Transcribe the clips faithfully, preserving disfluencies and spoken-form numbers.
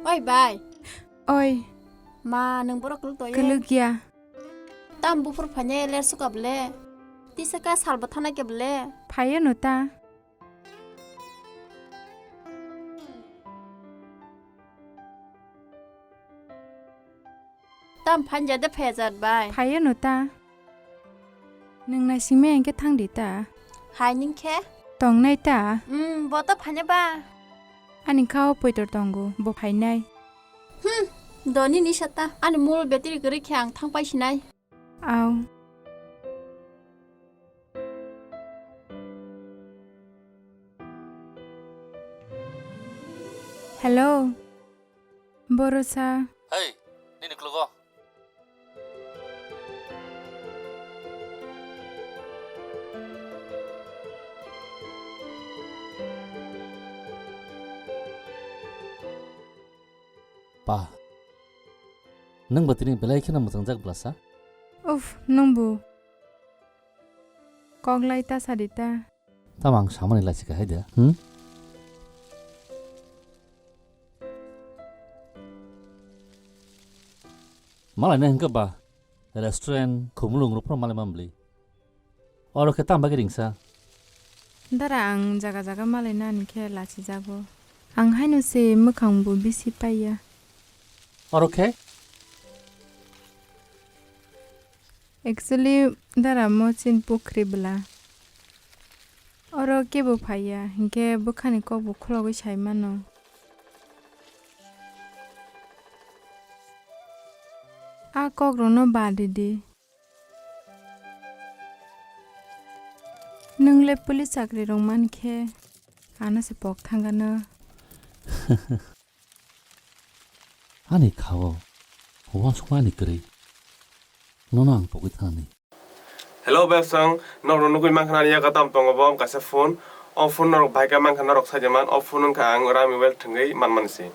Oi bai. Oi. Ma, nwng borok kwlwk toye? Kwlwk ya. Tam buphur phainai ler suka bwle? Tisa ka sal bwthanai khe bwle? Phaiya no ta. Tam phainjak de phejak bai? Phaiya no ta. Nwng naisingmaya hwnkhe thang di ta. Hai nini khe? Tongnai ta. Hmm, bo to phainai ba. Ani kha o poito tongo, bo phainai. Hmm, do nini sata. Ani mobile battery kwrwi khe ang thang pai sinai. Au. Hello. Borosa. Hey, nini klugo. Pa, nwng bo tini belai kheno mwchang jak bwlasa? Uff, nwng bo. Kok lai ta sa di ta. Tamo ang samani lachi kahai de, hmm? Malai na hwnkhe ba, restaurant, khumulung rok phano malai manbli. Oro khe tamo bagwi ringsa? Dara ang jaga jaga malai nani khe lachi jago. Ang haino se mwkhang bo bisi paiya. Oro khe? Actually, dara mo chin pukhri bwla. Oro kebo phaiya, hinkhe bwkhani kokbo khulogwi sai mano. A kokrokno bad ridi. Nwng le police chakri rwng man khe, ano se pok thangano. Ani khao, uansukma ani kwrwi. Nono ang pogwi thanani. Hello, Bebsang. Norokno nugwi mankha ani yago tam tongo bo, kaisa phone. O phone norok bai khe mankha norok saida man. O phone wngkha ang Rami Well thwngwi manmani se.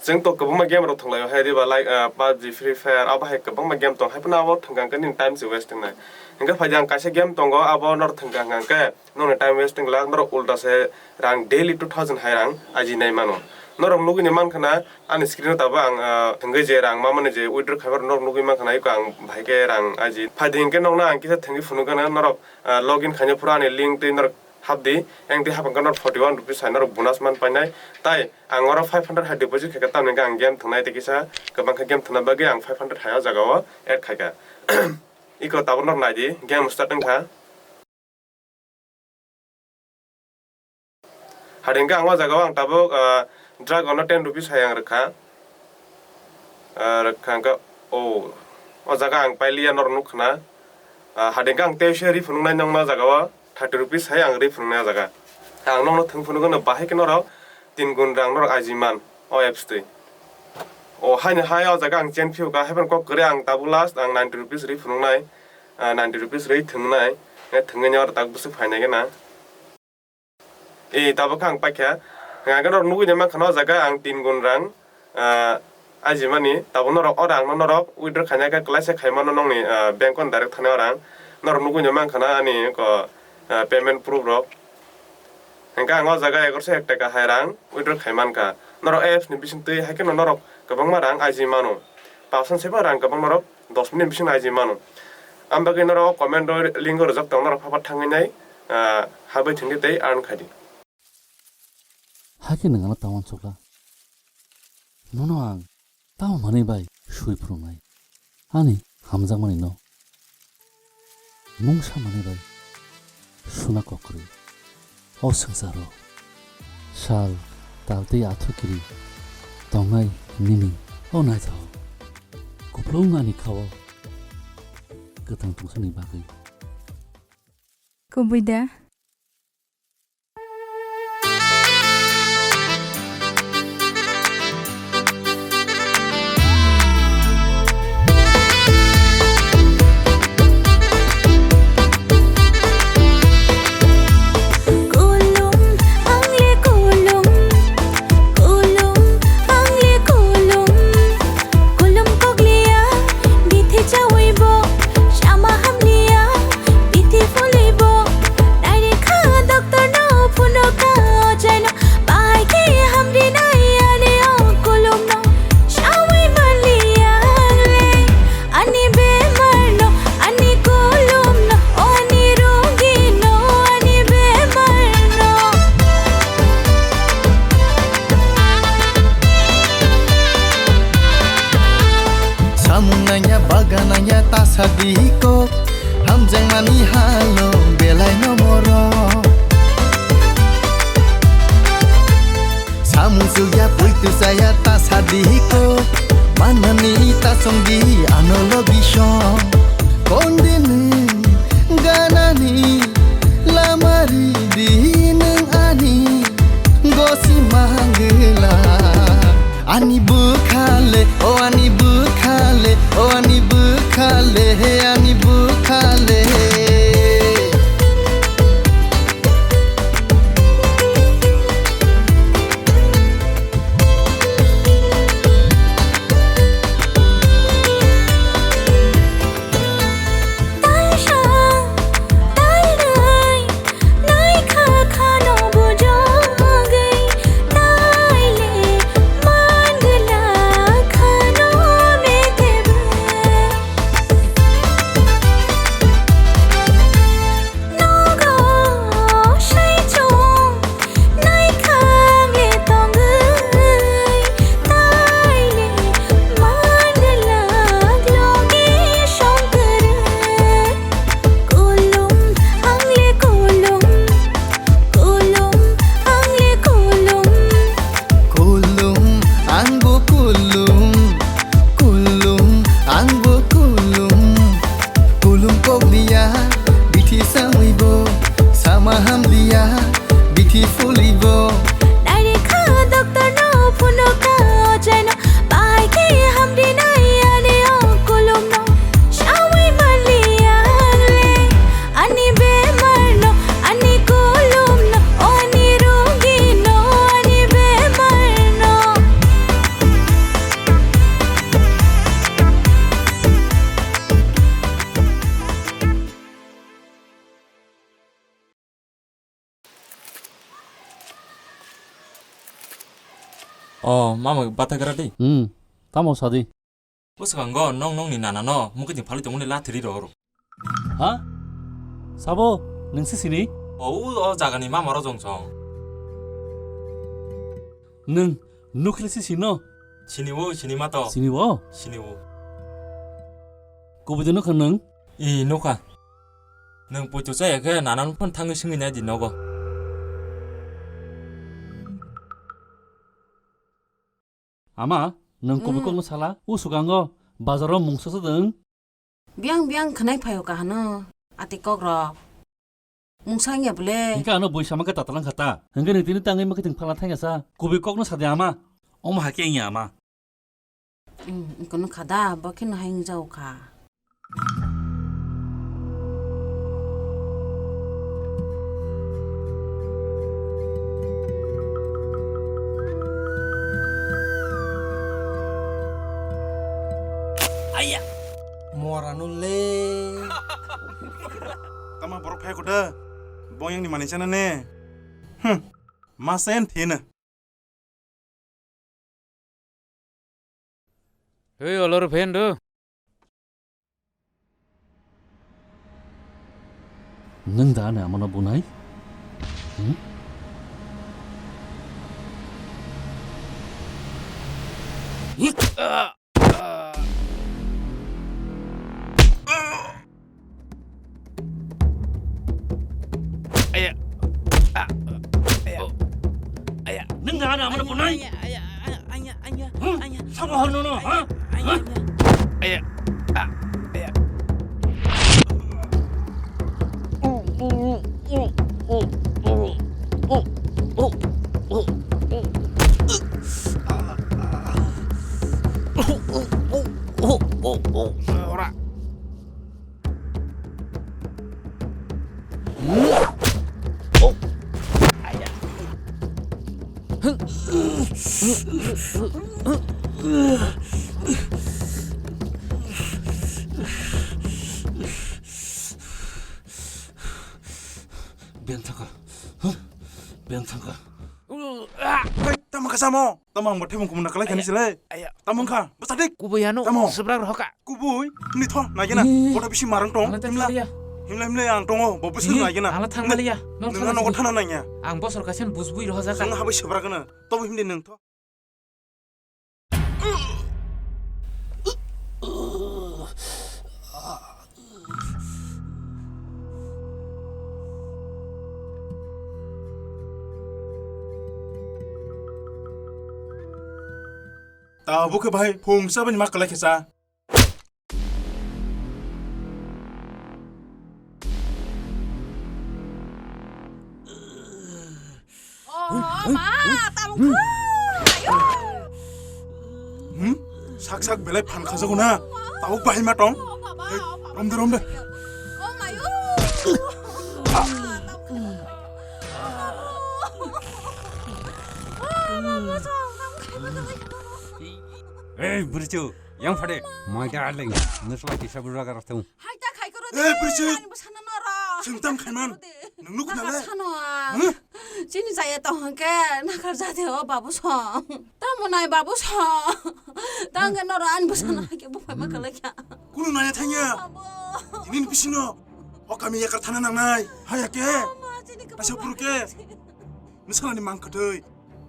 Chwng to kwbangma game rok thwnglaio hai, riba like, ah, pubg, Free Fire, abo hai kwbangma game tong. Haiphano abo thwngkha hwnkhe nini time se waste wngnai. Hwnkhe phaidi ang kaisa game tongo, abo norok thwngkha hwnkhe. Nokni time wasting glak, norok ulta se rang daily two thousand hai rang ajinai mano. Norok nugwini mankha na, ani screen o tabuk ang, ah, thwngwi je rang mamani je withdraw khaibar norok nugwi mankha na, eko ang bahai khe rang aji. Phaidi hinkhe nokno ang kisa thwngwi phunukgana, norok, ah, login khaina phuru ani link twi norok hapdi, engtwi hapang khe norok forty one rupees hai norok bonus man painai. Tai ang oro five hundred hai deposit khaikha, tamni hwnkhe ang game thwngnai tei kisa kwbangkha game thwngna bagwi ang five hundred hai o jaga o add khaikha. Eko tabuk norok naidi, game start wngkha. Hading khe ang o jaga o ang tabuk, ah, dragon no ten rupees hai ang rwkha. Ah, rwkha hwnkhe, o, o jaga ang pailiya norok nukha na. Ah, hading khe ang teisa ri phunuknai nokno o jaga o thirty rupees hai ang ri phunuknai o jaga. Ang nokno thwng phunukgwno bahai khe norok tin gun rang norok aji man o apps twi. O haino hai o jaga ang chen phiyokha, haiphano kok kwrwi ang tabuk last ang ninety rupees ri phunuknai, ah, ninety rupees ri thwngnai, eh, thwngwi norok tak bwswk phainai gana. E, tabuk khe ang paikha. Hwnkhe norok nugwi de mankha na o jaga ang tin gun rang, ah, ajimani. Tabuk norok o rang no norok withdraw khaina khe kwlaisa khai mano nokni, ah, bank o direct thani o rang. Norok nugwi de mankha na ani ko, ah, payment proof rok. Hwnkhe ang o jaga egaroso ek taka hai rang withdraw khai mankha. Norok apps ni bising twi hai kheno norok kwbangma rang aji mano. Pason seba rang kwbang norok dos minute bising aji mano. Ang bagwi norok comment o link o rwjak tong, norok phapha thangwi nai, ah, habwi thwngwi tei earn khai di. Hakhe nwng ano ta uansukla? Nono ang tamo manwi bai swi phunuknai? Ani hamjakmani no mungsa manwi bai suna kok kwrwi. O swngcharo sal, tal tei athukiri tongnai nini o naithok kupulung ani khao kwthang tongthokni bagwi. Kubui da. Kulum, ang le kulum, kulum, ang le kulum, kulum kok liya, bithi chawi bo, chama ham liya, bithi phuli bo, nai Sadi kok hamjakmani halo belai no moro. Samung sugya puitu saya ta sadi kok. Manani ta songdi ano logi song. Kondini ganani lamari di nung ani gosi manggela. Ani bwkhale, o ani bwkhale, o ani bwkhale, he ani bwkhale. Kulum, ang le kulum, kulum, ang le kulum. Kulum, ang bo kulum, kulum, ang bo kulum. Kulum kok liya, bithi samui bo, sama ham liya, bithi fuli bo. Nai re kha doctor no phuno ka o chai no, bai khe hamri nai ani o kulum no, sawi mali ang le. Ani bemar no, ani kulum no, o ani rogi no, ani bemar no. O, mama, batagra di. Hmm, tamo sadi. Bwskango nwng nwngni nanano mwkhwtwng phalwi tongmani lathiri rw rw. Ha? Sabo, nwng se sini? O, o, o jagani mama rw jong song. Nwng nukhli se sino? Sini o, sini ma to. Sini o? Sini o. Kubui de nukha nwng? I, nukha. Nwng poito chaya khe nanano phone thangwi swngwi nai di nogo. Ama, nwng kubui Hmm. kokno sala, o swkango bazaro mungsa sodwng. Biyang biyang khwnai phaio kahano, ati kokrok. Mungsa wngya bwle? Hingke ano bui sama khe tatalang kha ta. Hingke ni tini tangwi mwkhwtwng phala thangya sa. Kubui kokno sadi ama. Omo hakhe wngya ama. Hmm, kono kha da, bo kheno hai wngjao kha. Aya! Mora no le. Tama borok phai kuda. Bong yang ni mani chana ne. Hmm. Masen thena. Hei, olor phen do. Nwng da ano amano bunai? Hmm? Aya. Ah. Aya. Oh. Aya. Nwng da ano amano bunai? Aya, aya, aya, aya, aya, Hmm? aya. Sabo hor nono, ha? Aya, aya, Ha? aya. Aya. Ah. Aya. Ora. Beng thangkha. Huh? Beng thangkha. Hei, tamo kha samo? Tamo ang bo thebung kumna kalai khani Aya, sile. Aya. Tamo kha, bwsa dik. Kubui ano Tamo. Subrak rohoka. Kubui, ni tho, nai gena. Ih. Boda bisi marang tong. Ala Himla. Thangmaliya. Himla, himla ang tongo, bo bwswk Ih, nai gena. Ala thangmaliya. Nor Nang thangmaliya. Nogo thana nangya. Ang bosor kaisa bujbui rohojak. Nang habai subrak gena. Tobo himdi nang tho. Tabuk khe bahai phung chabani ma kwlai khe cha. Oh, ma, tabuk khe. Ayo. Hmm? Sak sak belai phan khajago na. Tabuk bahai ma tong. Oh, baba, ei, oh, baba. Rom de, rom de. Oh, mayo. Ah, tabuk khe. Oh, baba, tabuk khe. Ei, bwrwichu, yang phade, my darling, nwsla kisa bwrwi raga rok thung. Hai ta khai koro de. Eh, bwrwichu. Ani bwsano noro. Chwng tam khaiman. Nung nuk nale. Sano ang. Huh? Chini jaya to hangke, nakar jate o babu song. Tamo nai babu song. Tangke noro ani bwsano hai ke buphai ma kalai kya. Kunu naya thangya. Babu. Ini bisino. O kami yakar thana nangnai. Hai ya ke. Ama, chini ke Kaisa babu puru ke. Nwsala ni mang kwtwi.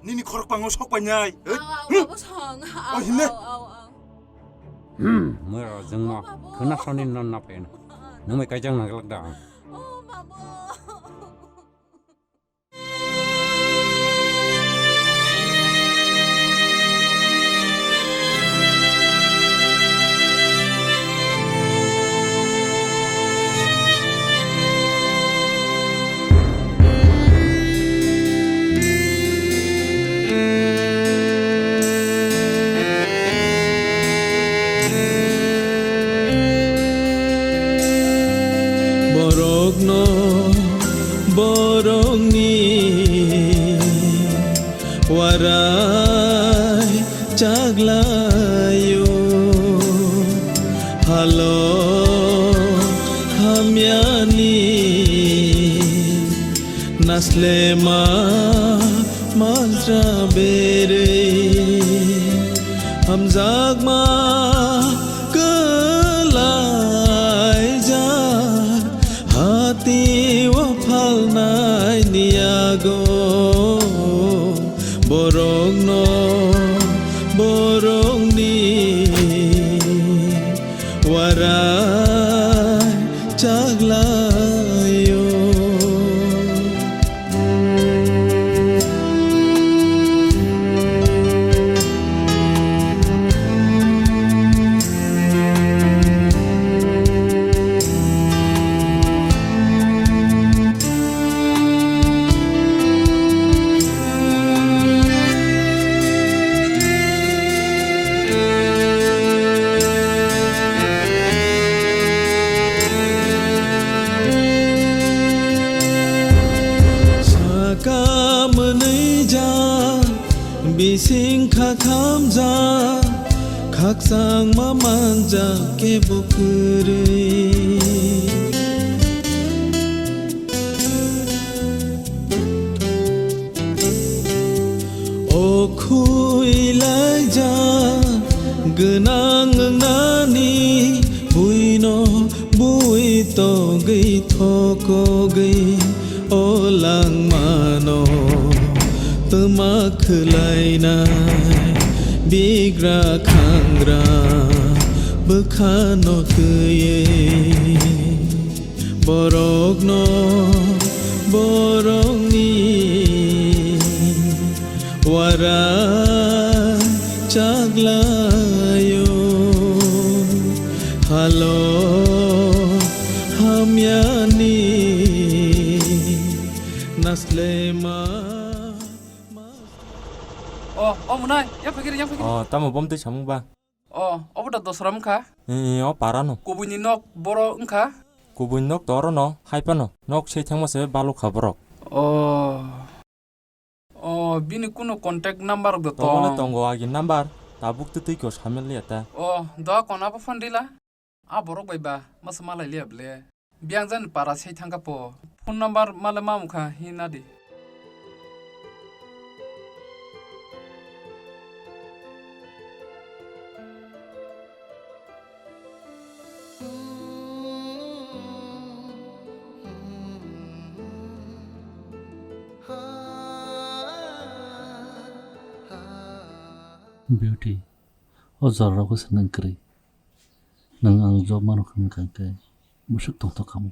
Nini khorok pango sok painai. Au, au, hmm? Babu song. Au, oh, hinne. Au, au, au. Hmm, mura jengma. Oh, babu. Khwna soni non na pen. Nungmai kaijang nang glak da. Oh, babu. Borokno borokni warai chaglaio, halo hamyani naslema majra berwi hamjakma kwlaijak hati o phalnai ni yago. Borokno borokni warai chaglaio. Saka mwnwi ja bising kha khamjak, khakchangma manjak kebo kwrwi. O khuilaijak gwnang wngnani buino bui togwi thokogwi o langmano twma khwlainai bigra khangra bwkhano twiwi. Borokno borokni warai chaglaio, halo hamyani naslema. O, o mwnai, yang phagir, yang phagir. O, tamo bom twi samung ba? O, obo da dosra wngkha? Ee, o para no. Kubui ni nok boro wngkha? Kubui nok to oro no, hai phano. Nok sei thangma se baluk kha borok. O. O, bini kunu contact number rok do tong? Tongo le tongo agi number, tabuk twi twi khe o samil liya ta. O, doa kon abo phone rila? A borok bai ba, masa malai liya ble. Biyang jani para sei thangkha po. Phone number male ma mukha hina di. Beauty, o jorao khe se nwng kwrwi. Nwng ang job mano hwnwi kha khe bwswk tongthok khamu.